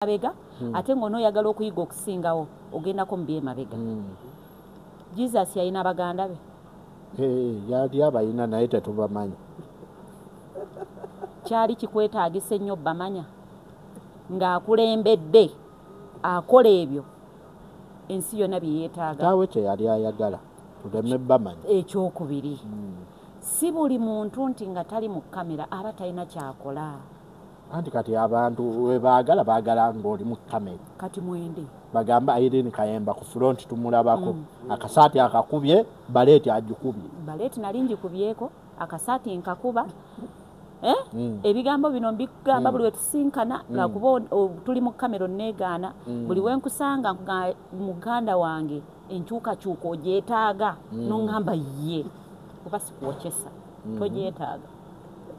Mabega, ate ng'onooyagala okuyiga okusingawo, ogendako mu byemabega. Jesus yalina baganda be? Yali abayina, naye tetubamanyi. Kyali kikwetaagisa ennyo bamanya ng'akulembedde akola ebyo ensi yonna bye yeetaaga? Kitaawe kye yali ayagala tuleme bamanyi. Ekyokubiri, si buli muntu nti nga tali mu kamera aba talina kyakola. Anti kati abantu webaagala, baagala ng'oli mu kamera. Kati mwende. Bagamba Irene Kayemba ku front tumulabako, akasaati akakubye, baleeti agikubye. Baleeti nali ngikubyeko, akasaati nkakuba. Eh? Ebigambo bino mbigamba buli wetusinkana, lwakuba tuli mu kamera onneegaana. Buli wenkusanga nkugamba, muganda wange, enkyukakyuka ogyetaaga. Noŋŋamba ye oba sikuwokyesa, togyetaaga.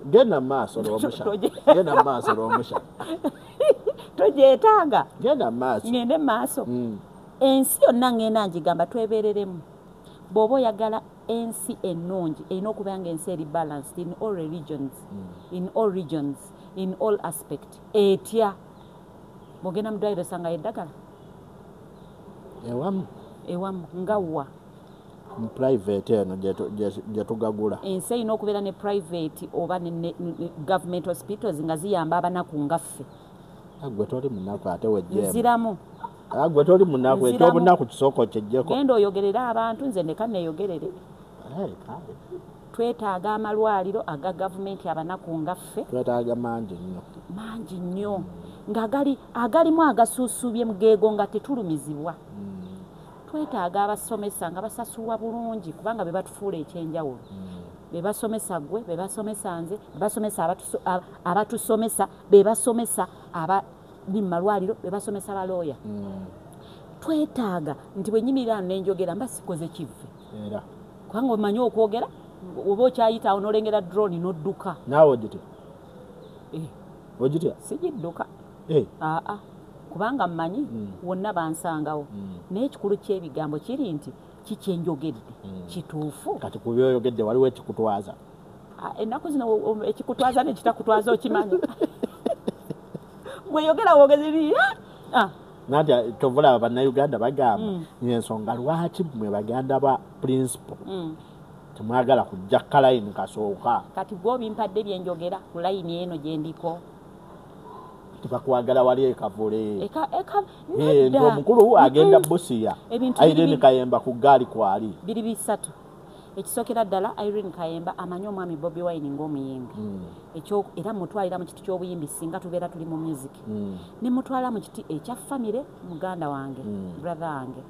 Genda mu maaso, Lwomusha. Genda mu maaso, Lwomusha. Togyetaaga. Genda mu maaso. Ŋŋende mu maaso. Ensi yonna ŋŋenda ngigamba twebereremu. Bw'oba oyagala ensi ennungi, erina okubeera nga ensi eri balanced in all religions, in all regions, in all aspect. Etya? Bw'ogenda mu ddwaliro osangayo eddagala? Ewamu. Ewamu nga wa? Mu private eno gye tugagula. Ensi erina okubeera ne private oba ne government hospitals nga ziyamba abanaku nga ffe. Gwe toli munaku, ate wejjeemu. Nziramu. Gwe toli munaku. Nziramu. Ekyobunaku kisooka okyeggyeko. Genda oyogerere abantu, nze ndeka neeyogerere. Hey, kale. Twetaaga amalwaliro aga gavumenti abanaku nga ffe. Twetaaga mangi nnyo. Mangi nnyo, nga agalimu agasuusubye mugeego nga tetulumizibwa. Twetaaga abasomesa nga basasulwa bulungi, kubanga be batufuula ekyenjawulo. Be basomesa ggwe, be basomesa nze, be basomesa abatusomesa, be basomesa abali mu malwaliro, be basomesa balooya. Twetaaga nti bwe nyimirira wano ne njogera mba sikoze kivve. Era. Kubanga omanyi okwogera, oba okyayita awo n'olengera drone n'odduka. Naawe ogitya? Eh. Ogitya? Sigidduka. Eh. Aa, kubanga mmanyi wonna bansangawo. Naye ekikulu ky'ebigambo kiri nti kikyenjogedde kituufu. Kati ku byoyogedde waliwo ekikutwaza? Ah, ennaku zino ekikutwaza nekitakutwaza okimanyi. Bweyogera wogezi. Ah. Nanti kyova olaba Bannayuganda bagamba ensonga lwaki mmwe baganda ba principal temwagala kujja kalayini kasooka. Kati gwe obimpadde byenjogera ku layini eno gye ndiko. Tebakwagala wali ekavule. Eka, Eh, nti nedda. omukulu agenda Busiya. Ebintu Irene Kayemba ku ggaali kwali. Biri bisatu. Ekisookera ddala, Irene Kayemba amanyi omwami Bobi Wine ng'omuyimbi. Ekyo era mutwalira mu kiti ky'obuyimbi singa tubeera tuli mu music. Ne mutwala mu kiti ekya famire, muganda wange, brother wange.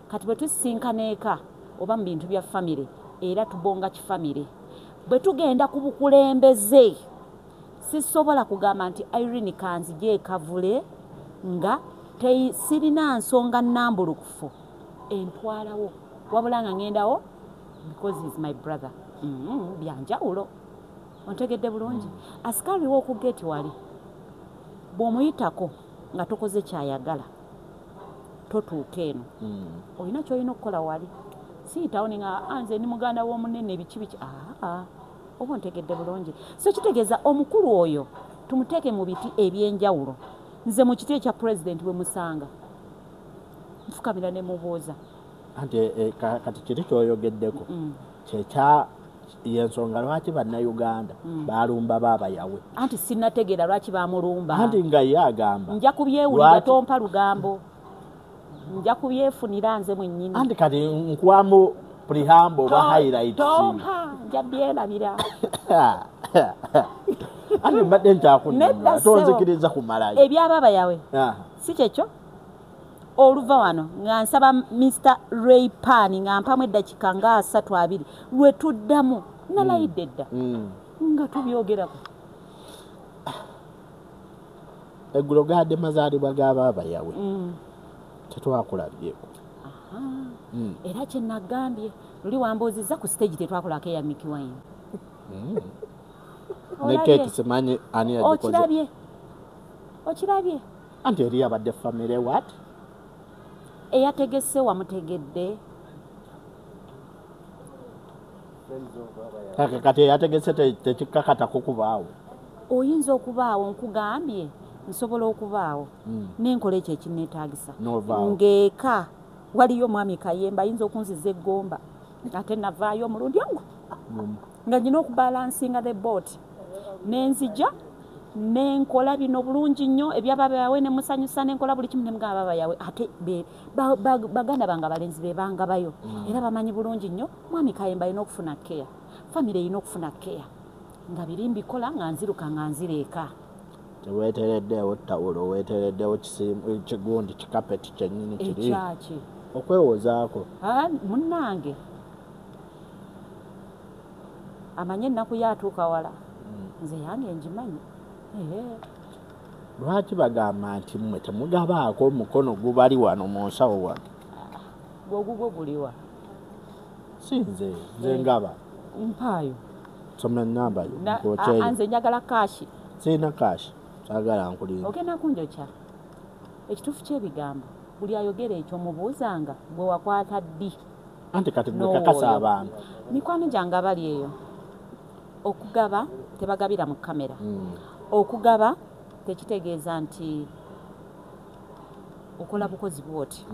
Kati bwe tusisinkana eka oba mu bintu bya famire, era tubonga kifamire. Bwe tugenda ku bukulembeze, sisobola kugamba nti Irene kanzije ekavule nga sirina nsonga nnambulukufu entwalawo, wabula nga ŋŋendawo because he is my brother. Byanjawulo. Ontegedde bulungi? Asikaali w'oku geeti wali bw'omuyitako nga tokoze kyayagala, totuuka eno. Olina ky'olina okukola wali, siyitawo nenga, "Ah, nze ndi muganda w'omunene," biki biki. Aa, oba ontegedde bulungi? So kitegeeza omukulu oyo tumuteeke mu biti ebyenjawulo. Nze mu kiti ekya pulezidenti bwe musanga nfukamira ne mubuuza. Anti kati kiri kyoyogeddeko kyekya yensonga lwaki Bannayuganda balumba baabayawe. Anti sinnategeera lwaki bamulumba. Anti nga ye agamba Nja kubyewulira. Tompa lugambo, nja kubyefunira nze mwennyini. Anti kati nkwamu preamble oba highlights. Tompa, nja byerabira. Anti mbadde nkyakunnyonnyola. Nedda, ssebo. Tonzikiriza kumalayo. Ebyababa yawe. Si kyekyo, oluva wano nga nsaba Mr Ray Pan nga mpamu eddakiika nga 32 lwe tuddamu nalayidde dda nga tubyogerako. Eggulo gadde mazaalibwa ga baaba yawe, tetwakulabyeko. Era kye nagambye luli, wambuuzizza ku stage, tetwakolako eya Mikie Wine. Ne keeki simanyi ani yagikoze. Okirabye, okirabye? Anti eri yabadde famire wat. Eyategese wamutegedde? Kati eyategese tekikakatako kubaawo. Oyinza okubaawo, nkugambye Nsobola okubaawo nenkola ekyo ekinneetaagisa ng'eka waliyo mwami Kayemba ayinza okunziza eggomba ate navaayo omulundi ogwo nga nyina okubalansinga the boat nenzija nenkola bino bulungi nnyo ebyababa yawe nemusanyusa nenkola buli kimu nemugamba baba yawe ate baganda bange abalenzi be bangabayo era bamanyi bulungi nnyo mwami Kayemba alina okufuna care, famire erina okufuna care nga biri mbikola nga nziruka nga nzireeka. Teweetereddeewo ttawulo, weetereddewo kigundi kikapeti kyennyini kiri ekyaki okwewozaako. Munnange amanye ennaku yaatuuka wala nze yange ngimanyi. Lwaki bagamba nti mmwe temugabaako omukono gubali wano mu nsawo wano? Gwogugwo guliwa? Si nze, nze ngaba. Mpaayo. Soma ennamba yo. Nze njagala kaashi. Sirina kaashi, saagala nkulinda. Ogenda kunjokya. Ekituufu ky'ebigambo buli ayogera ekyo mubuuzanga gwe wakwata ddi. Anti kati gwe kakasa abantu. Mikwano gyange abali eyo okugaba tebagabira mu kamera. Okugaba tekitegeeza nti okola bukozi bwoti.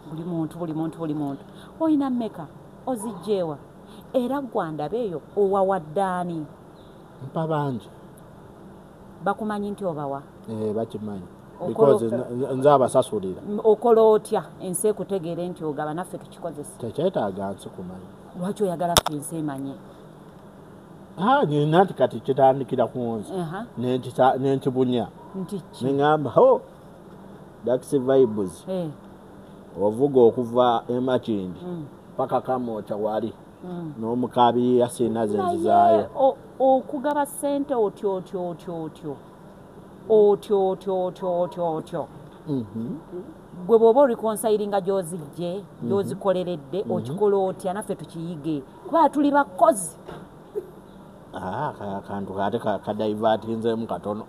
Buli muntu buli muntu buli muntu olina mmeka ozijjeewa era gwandaba eyo owawaddaani. Mpa bangi. Bakumanyi nti obawa? Bakimanyi. Because nze abasasulira. Okola otya ensi ekutegeere nti ogaba naffe tukikozesa? Tekyetaaga nsi kumanya. Lwaki oyagala ffe ensi emanye? Nina nti kati kitandikira ku nze nenkibunya nti ki? Neŋŋamba ho Dax Vibes ovuga okuva e Makindye paka Kamwokya wali n'omukabirira sirina ze nzizaayo. Okugaba ssente otyo otyo otyo otyo otyo otyo otyo otyo otyo gwe bw'oba orikonsayiringa gy'ozijje gy'ozikoleredde okikola otya naffe tukiyige kuba tuli bakozi. Akantu ate kadaivatinzeemu katono.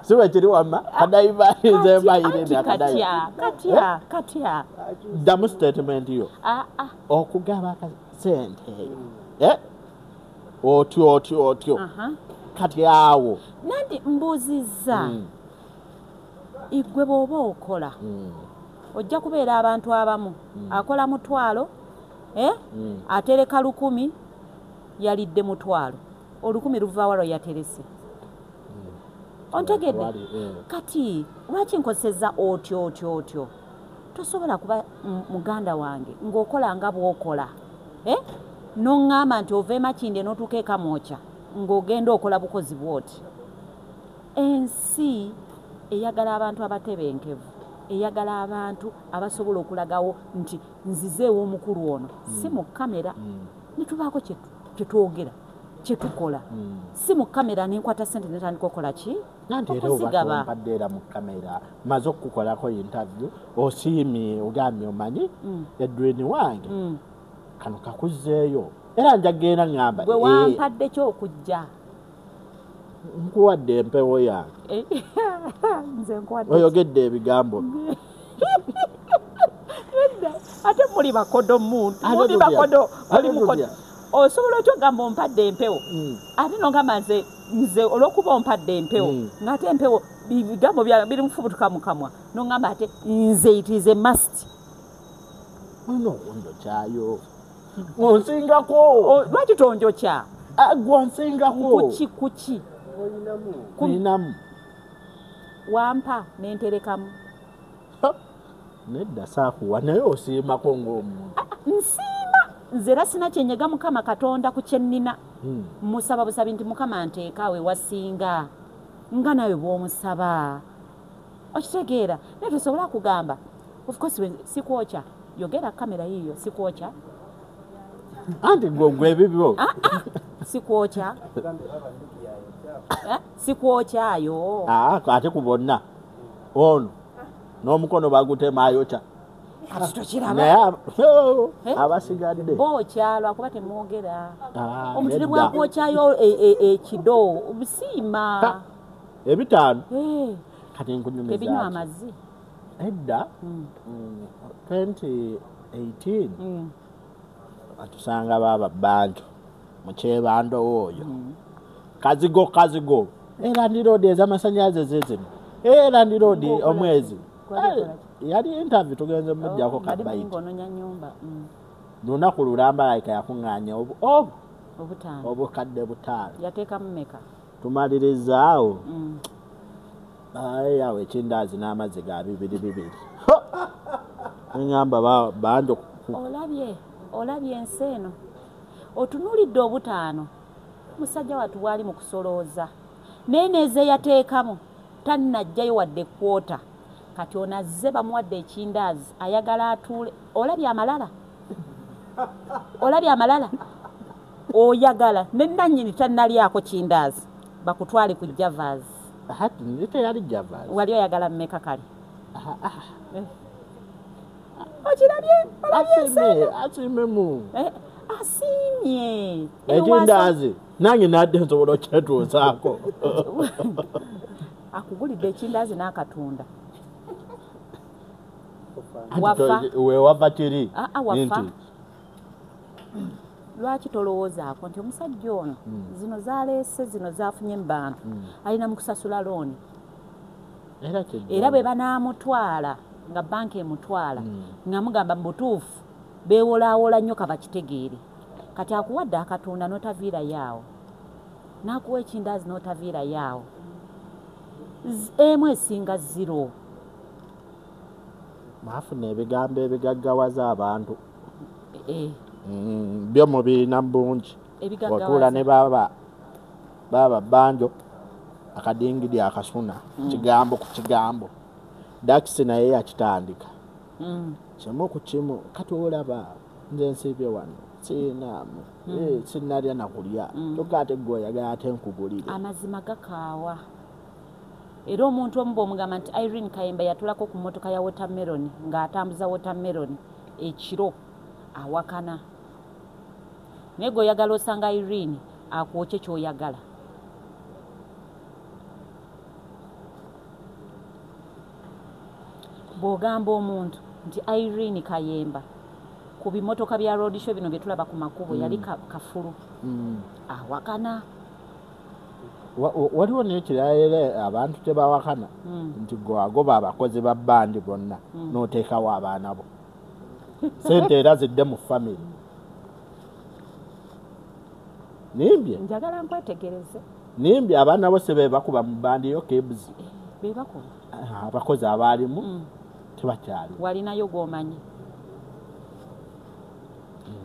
Si bwe kiri wamma kadaivatinzeemu ayirende katya katya. Ddamu statement yo. Okugaba ssente eyo otyo otyo otyo kati awo nandi mbuuzizza igwe bw'oba okola ojja kubeera abantu abamu akola 1000 atereka 1000 yalidde 1000 1000 luva walo yaterese. Ontegedde? Kati lwaki nkozesezza otyo otyo otyo? Tosobola kuba muganda wange ng'okola nga bw'okola noŋŋamba nti ova e Makindye n'otuuka e Kamwokya ng'ogenda okola bukozi bw'oti. Ensi eyagala abantu abatebenkevu, eyagala abantu abasobola okulagawo nti nzizeewo omukulu ono si mu kamera ne tubaako kye twogera kye tukola si mu kamera nenkwata ssente netandika okukola ki? Nanti era oba era mu kamera maze okukukolako interview osiimye ogambye omanyi Edwin wange kano kakuzzeeyo era njagenda ŋŋamba gwe wampadde kyokujja nkuwadde empewo yange nze nkuwadde oyogedde ebigambo ate muli bakodo muntu muli bakodo muli mukodo osobola otya ogamba ompadde empewo ate nogamba nze nze olw'okuba ompadde empewo ng'ate empewo bigambo biri mufubutuka mu kamwa nogamba ate nze it is a must. Olina okunjokyayo onsingako. Lwaki tonjokya? Gwe onsingako. Kuki kuki? Olinamu. Wampa nenterekamu. Nedda saakuwa naye osiimako ng'omuntu. Nsiima nze era sina kyenyega Mukama Katonda ku kye nnina. Musaba busabi nti Mukama nteekaawe wasinga nga nawe bw'omusaba. Okitegeera? Naye tosobola kugamba of course sikwokya yogera kamera yiyo sikwokya. Anti gwe ebibyo. Sikwokya. Sikwokyayo. Ate ku bonna ono n'omukono bagutema ayokya. Kati tokiraba. Naye abasigadde bookya lwakuba temwogera. Omuntu ne bwakwokyayo ekido obusiima. 5 Kati nkunyumiza. Ebinywa amazzi. Edda 2018 atusanga baba bantu mu kyebando oyo. Kazigo kazigo. Era ndirodi ez'amasannyalaze zizino. Era ndirodi omwezi. Yali interview tugenze mujjako kabaiti. Lunaku lulamba like yakuŋŋaanya obukadde 5. Yateekamu mmeka? Tumalirizaawo. Aye awo ekindaazi n'amazzi ga 2-2. Ngamba banjo. Olabye ensi eno. Otunuulidde 5. Musajja wattu bw'ali mu kusolooza. Naye n'eze yateekamu tannajjayo wadde kwota. Kati ono azze bamuwadde ekindaazi ayagala atuule. Olabye amalala? Olabye amalala? Oyagala ne nannyini tannalyako kindaazi bakutwale ku Javas. Hati teyali Javas. Wali oyagala mmeka kale? Okirabye? Olabye ensi eno? Asiimemu. Asiimye. Ekindaazi nange nadde nsobola okyetuusaako. Akugulidde ekindaazi n'akatunda. Wafa. Wewava kiri. Wafa. Lwaki tolowoozaako nti omusajja ono zino zaleese zino zafunye mu bantu alina mu kusasula looni. Era bwe banaamutwala nga banka emutwala nga mugamba mu butuufu beewolaawola nnyo kabakitegeere. Kati akuwadde akatunda n'otaviirayo awo, n'akuwa ekindaazi n'otaviirayo awo, emu esinga 0. Mwafuna ebigambo ebigaggawaza abantu. Byo mubirina bungi. Otuula ne baba banjo akadingidi akasuna kigambo ku kigambo. Dax naye yakitandika. Kimu ku kimu kati olaba nze nsiibye wano siinaamu sinnalya na kulya kyokka ate ggwe oyagala ate nkugulire. Amazima gakaawa. Era omuntu omu bw'omugamba nti Irene Kayemba yatulako ku mmotoka ya watermelon ng'atambuza watermelon ekiro awakana. Naye gwe oyagala osanga Irene akwokye ky'oyagala. Bw'ogamba omuntu nti Irene Kayemba ku bimotoka bya road show bino bye tulaba ku makubo yali kafulu awakana. Waliwo n'ekirala era abantu tebawakana nti gwe agoba abakozi ba bbandi bonna n'oteekawo abaana bo. Sente era zidde mu family. Nimbye. Njagala nkwetegereze. Nimbye abaana bo si be bakuba mu bbandi yo Kebs. Be bakuba. Abakozi abaalimu tebakyali. Walinayo gw'omanyi.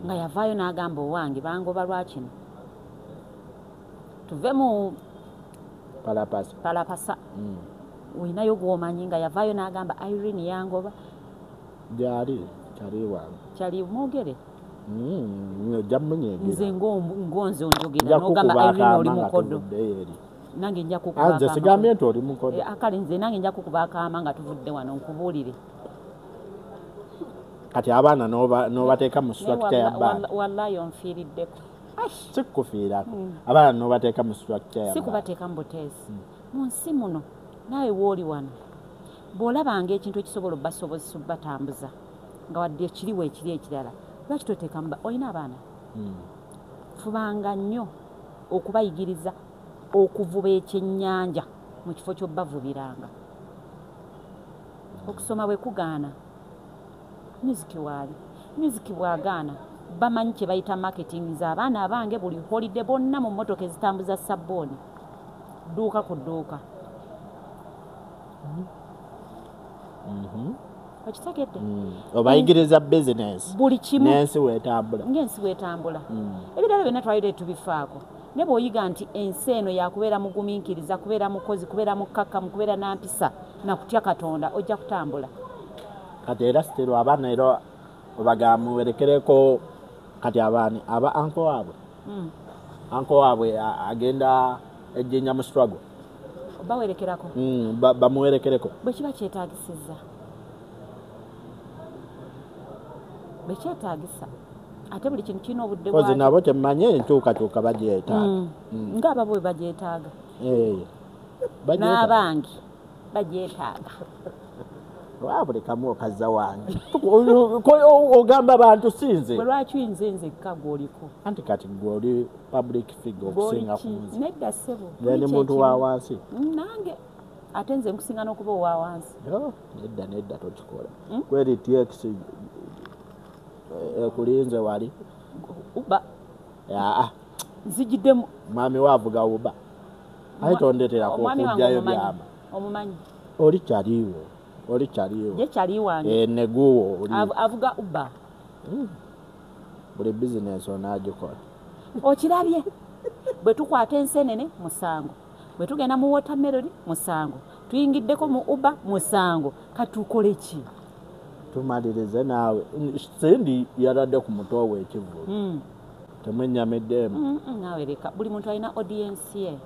Nga yavaayo n'agamba owange bangoba lwa kino. Tuve mu palapasa. Olinayo gw'omanyi nga yavaayo n'agamba Irene yangoba. Gyali kyali wange. Kyali mwogere. Ojja munyeegera. Nze ngonze onjogera n'ogamba Irene oli mukodo. Nange nja kukuba akaama. Nze sigambye nti oli mukodo. Akale nze nange nja kukuba akaama nga tuvudde wano nkubuulire. Kati abaana n'obateeka mu structure ya band. Wallahi onfiiriddeko. Sikufiirako. Abaana n'obateeka mu structure ya band. Sikubateeka mu buteesi. Mu nsi muno naawe w'oli wano bw'olabanga ekintu ekisobola obbasobozesa obbatambuza nga wadde ekiriwo ekiri ekirala lwaki toteekamu olina abaana? Fubanga nnyo okubayigiriza okuvuba ekyennyanja mu kifo ky'obbavubiranga. Okusoma bwe kugaana music waali music bw'agaana bamanyi kye bayita marketing. Nze abaana abange buli holiday bonna mu mmotoka ezitambuza sabbooni dduuka ku dduuka. Okitegedde? Obayigiriza business buli kimu n'ensi weetambula. Ng'ensi weetambula. Ebirala byonna twalire tubifaako. Ne bw'oyiga nti ensi eno yakubeera mugumiikiriza, kubeera mukozi, kubeera mukkakkamu, kubeera na mpisa na kutya Katonda, ojja kutambula. Kati era sitero abaana era obagamba muwerekereko kati abaana aba anko waabwe. Anko waabwe agenda ejjinja mu struggle. Bawerekerako. Bamuwerekereko. Bwe kiba kyetaagisizza. Bwe kyetaagisa. Ate buli kintu kirina obudde bwakyo. Kozi nabo kyemmanye enkyukakyuka bagyetaaga. Ng'ababo bwe bagyetaaga. N'abange bagyetaaga. Buli kamu okazza wange. Ogamba abantu sinze. Bwe lwaki nze nzekka gw'oliko? Anti kati gw'oli public figure okusinga ku nze. Nedda ssebo. Nze muntu wa wansi. Nange ate nze nkusinga n'okuba owa wansi. Nedda nedda tokikola. Kweri TX ekulinze wali. Uba. Aa. Nzijiddemu. Mwami waavuga uba. Aye tondeetera okujjayo byama. Omumanyi. Oli kyaliwo. Oli kyaliwo. Ye kyali wange. Neguwo oli. Avuga uba. Buli bizinensi onaagikola. Okirabye. Bwe tukwata ensenene musango. Bwe tugenda mu watermelon musango. Tuyingiddeko mu uba musango. Katukole ki? Tumalirize naawe. Cindy yaladde ku mutwe we ekivvulu. Temwennyamiddemu. Naawe leka. Buli muntu alina audience ye.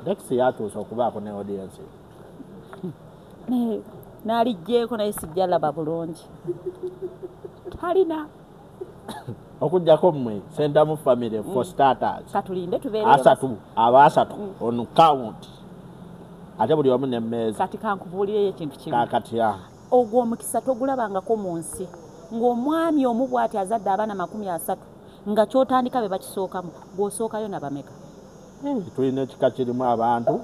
Lex yatuuse okubaako ne audience. Nalijjeeko naye sijja laba bulungi. Talina. Okuggyako mmwe Sentamu family for starters. Katulinde tubeere asatu aba asatu on count. Ate buli wamu n'emmeeza. Kati kankubuulireyo ekintu kimu. Kakati ya. Ogwo omukisa togulabangako mu nsi ng'omwami omu bw'ati azadde abaana 30 nga ky'otandika be bakisookamu gw'osookayo nabameka. Tulina ekika kirimu abantu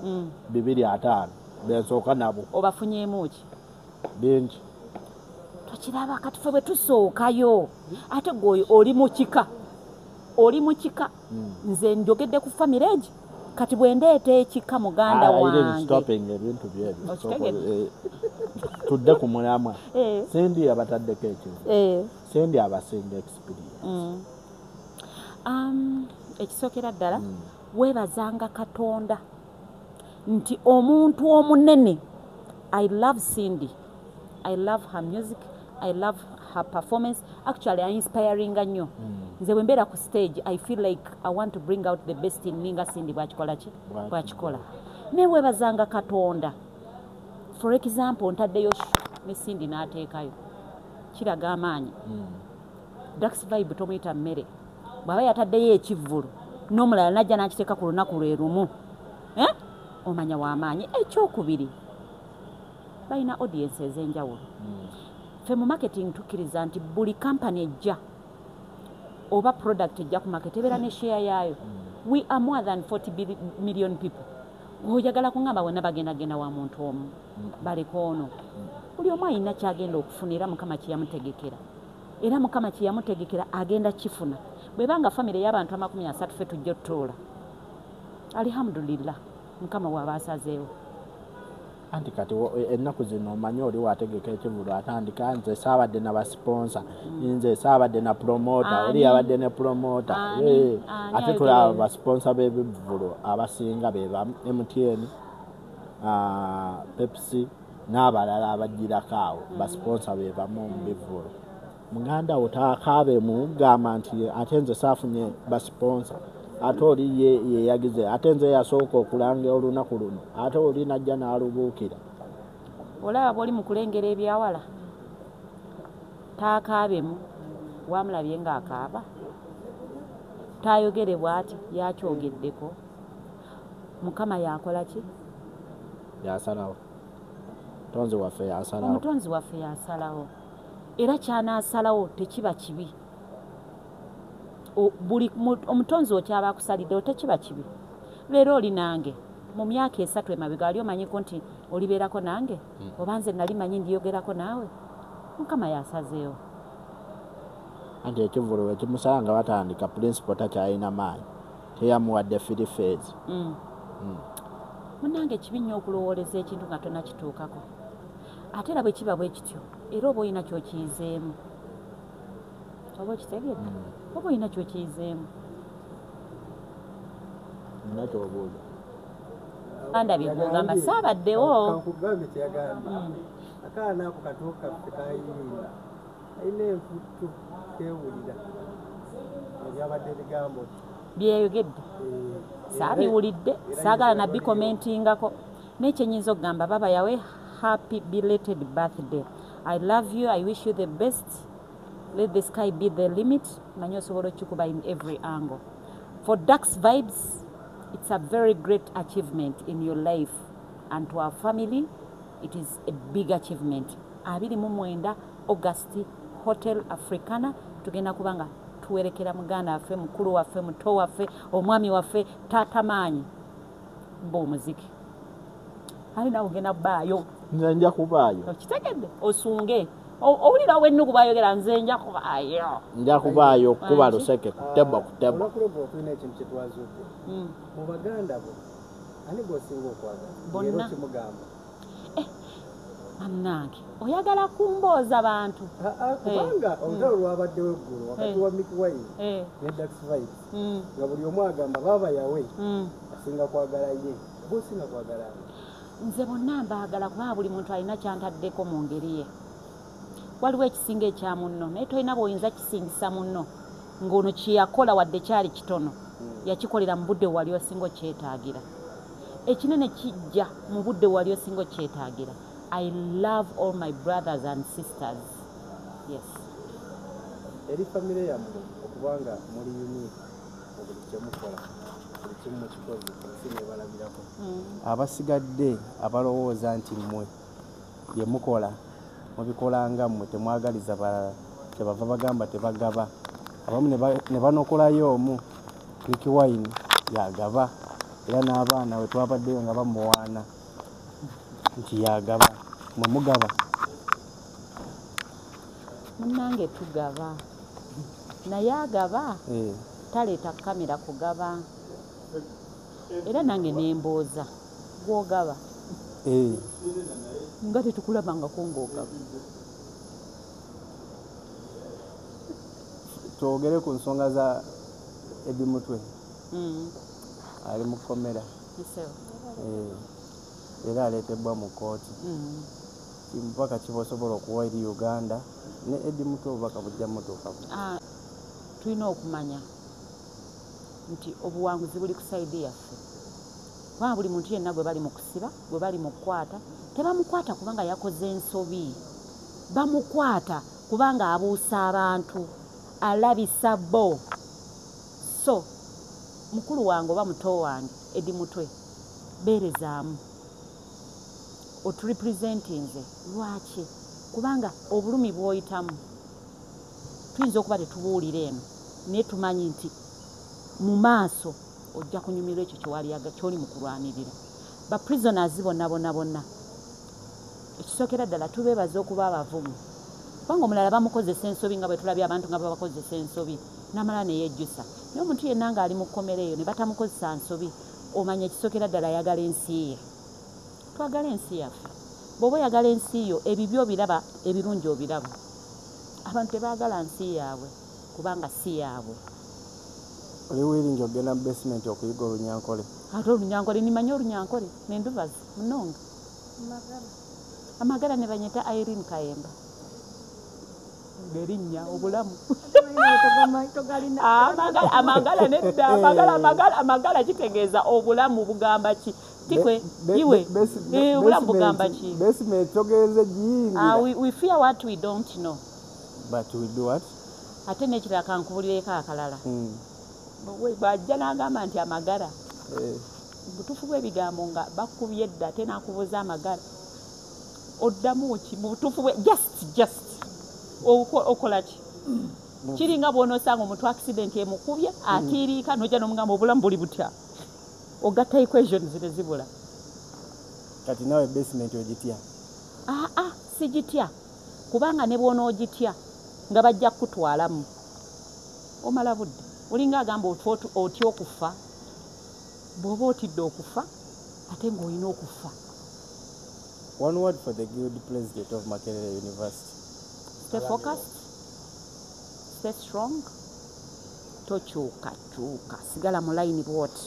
250 bensooka nabo. Obafunyeemu ki? Bingi. Tokiraba kati ffe bwe tusookayo ate gwe oli mu kika. Oli mu kika. Nze njogedde ku family egi. Kati bwe ndeeta ekika muganda wange. Stopping ebintu byebyo. Tudde ku mulamwa. Cindy abataddeko ekivu. Cindy abasinga experience. Ekisookera ddala weebazanga Katonda nti omuntu omunene. I love Cindy. I love her music. I love her performance. Actually, I inspiring nnyo. Nze bwe mbeera ku stage, I feel like I want to bring out the best in me nga Cindy bw'akikola ki? Bw'akikola. Naye weebazanga Katonda. For example, ntaddeyo ne Cindy n'ateekayo. Kiraga amaanyi. Dax Vibe tomuyita mmere. Bw'aba yataddeyo ekivvulu n'omulala n'ajja n'akiteeka ku lunaku lwe lumu. Omanya w'amaanyi. Ekyokubiri, balina audience ez'enjawulo. Ffe mu marketing tukkiriza nti buli company ejja oba product ejja ku market ebeera ne share yaayo. We are more than 40 million people. Oyagala kuŋŋamba bonna bagendagenda wa muntu omu baleka ono. Buli omu alina ky'agenda okufuna era Mukama kye yamutegekera. Era Mukama kye yamutegekera agenda kifuna. Bw'ebanga famire y'abantu 30 ffe tujja otutuula. Alhamdulillah, Mukama bw'aba asazeewo. Anti kati ennaku zino omanyi oli wategeka ekivvulu atandika nze saabadde na basponsor, nze saabadde na promoter, oli yabadde ne promoter. Ate tulaba basponsor b'ebivvulu abasinga be ba MTN, Pepsi n'abalala abagirako awo basponsor be bamu mu bivvulu. Muganda wo taakaabe mugamba nti ate nze saafunye basponsor. Ate oli ye yagize ate nze yasooka okulanga olunaku luno ate oli najja n'alubuukira. Olaba bw'oli mu kulengera ebyawala taakaabemu wamulabye ng'akaaba taayogere bw'ati yakyogeddeko. Mukama yakola ki? Yasalawo. Omutonzi waffe yasalawo. Omutonzi waffe yasalawo. Era ky'anaasalawo tekiba kibi. Buli omutonzi okyaba akusaliddewo tekiba kibi. Leero oli nange mu myaka 3 emabega wali omanyiko nti olibeerako nange oba nze nali manyi ndiyogerako naawe. Mukama yasazeewo. Anti ekivvulu bwe kimusala nga batandika principal takyalina maanyi teyamuwadde free phase. Munnange kibi nnyo okulowooleza ekintu nga tonnakituukako. Ate era bwe kiba bwe kityo era oba olina ky'okiyizeemu. Oba okitegedde? Oba olina ky'okiyizeemu. Nina ky'obuuza. Ndabye gw'ogamba saabaddewo. Kankugambe kye yagambye. Akaana ako kato kaffe kayinda. Alina enfuutu keewulira. Ebyabadde ebigambo. Byeyogedde. Saabiwulidde, saagala na bikomentingako. Naye kye nnyinza okugamba baba yawe happy belated birthday. I love you, I wish you the best. Let the sky be the limit. Manyi osobola okukikuba in every angle. For Dax Vibes, it's a very great achievement in your life. And to our family, it is a big achievement. 29 August, Hotel Africana. Tugenda kubanga tuwerekera muganda waffe, mukulu waffe, muto waffe, omwami waffe, taata maanyi b'omuziki. Ali nawe ogenda kubaayo. Nze nja kubaayo. Okitegedde? Osunge. Owulira ow'ennugu bw'ayogera, nze nja kubaayo. Nja kubaayo kuba luseke kutebwa kutebwa. Olunaku lw'eggulo tulina ekintu kye twazudde. Mu baganda bo, ani gw'osinga okwagala? Bonna. Era okimugamba. Bannange, oyagala kumbooza bantu. Kubanga olutalo lwabaddewo eggulo wakati wa Mikie Wine ne Dax Vibes, nga buli omu agamba baaba yawe asinga kwagala ye. Gw'osinga kwagala ani? Nze bonna mbaagala kubanga buli muntu alina kyantaddeko mu ngeri ye. Waliwo ekisinga ekya munno, naye tolina bw'oyinza kisingisa munno ng'ono kye yakola wadde kyali kitono, yakikolera mu budde wali osinga okyetaagira. Ekinene kijja mu budde wali osinga okyetaagira. I love all my brothers and sisters. Yes. Eri famire yammwe okubanga muli unique mu buli kye mukola, buli kimu mukikoze, ensi neebalabirako. Abasigadde abalowooza nti mmwe bye mukola mubikola nga mmwe, temwagaliza balala, kyebava bagamba tebagaba. Abamu ne banokolayo omu, Mikie Wine yagaba, era n'abaana we twabaddeyo nga bamuwaana nti yagaba. Mmwe mugaba? Munnange tugaba, naye agaba taleeta kamera kugaba. Era nange nembooza gw'ogaba nga tetukulabangako ng'ogaba. Twogere ku nsonga za Eddie Mutwe. Ali mu kkomera. Era aleetebwa mu kkooti. Obubaka ki bw'osobola okuwa eri Uganda ne Eddie Mutwe, obubaka bujja mutuukako? Tulina okumanya nti obuwanguzi buli ku sayidi yaffe, kubanga buli muntu yenna gwe bali mu kusiba, gwe bali mu kukwata, tebamukwata kubanga yakoze ensobi, bamukwata kubanga abuusa abantu, alabisa bo. So mukulu wange oba muto wange Eddie Mutwe, beerezaamu oturepresentinze. Lwaki? Kubanga obulumi bw'oyitamu tuyinza okuba tetubuulira eno, naye tumanyi nti mu maaso ojja kunyumirwa ekyo kyoli mu kulwanirira. Ba prisoners bonna bonna bonna, ekisookera ddala tubeebaza okuba abavumu, kubanga omulala bamukozesa ensobi nga bwe tulabye abantu nga babakozesa ensobi n'amala ne yejjusa. Naye omuntu yenna ng'ali mu kkomera eyo ne batamukozesa nsobi, omanya ekisookera ddala ayagala ensi ye. Twagala ensi yaffe. Bw'oba oyagala ensi yo, ebibi obiraba, ebirungi obiraba. Abantu tebaagala nsi yaabwe kubanga si yaabwe. Oli wiringi ogenda mu basement okuyiga olunyankole? Ate olunyankole nimanyi, olunyankole nendubazi munonga. Amagala ne banyeta Irene Kayemba. Erinnya obulamu. Amagala nedda, amagala amagala kitegeeza obulamu bugamba ki? Tikwe iwe obulamu bugamba ki? Basement togenze giyingira. We fear what we don't know. But we do what? Ate n'ekirala kankubulireko akalala. Bw'ajja n'agamba nti amagala. Butuufu bw'ebigambo nga bakubye edda ate n'akubuuza amagala. Oddamu ki mu butuufu bwe just okola ki? Kiringa bw'onoosanga omuntu accident emukubye atiiriika n'ojja n'omugamba obulamu buli butya. Ogatta equations ne zibula. Kati naawe basement ogitya? Sigitya. Kubanga ne bw'onoogitya nga bajja kukutwalamu. Omala budde. Olinga agamba otya okufa. Bw'oba otidde okufa ate ng'olina okufa. One word for the guild president of Makerere University. Stay focused, stay strong, tokyukakyuka, sigala mu layini bw'oti.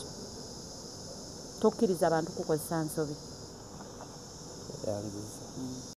Tokkiriza abantu kukozesa nsobi. Yanziza.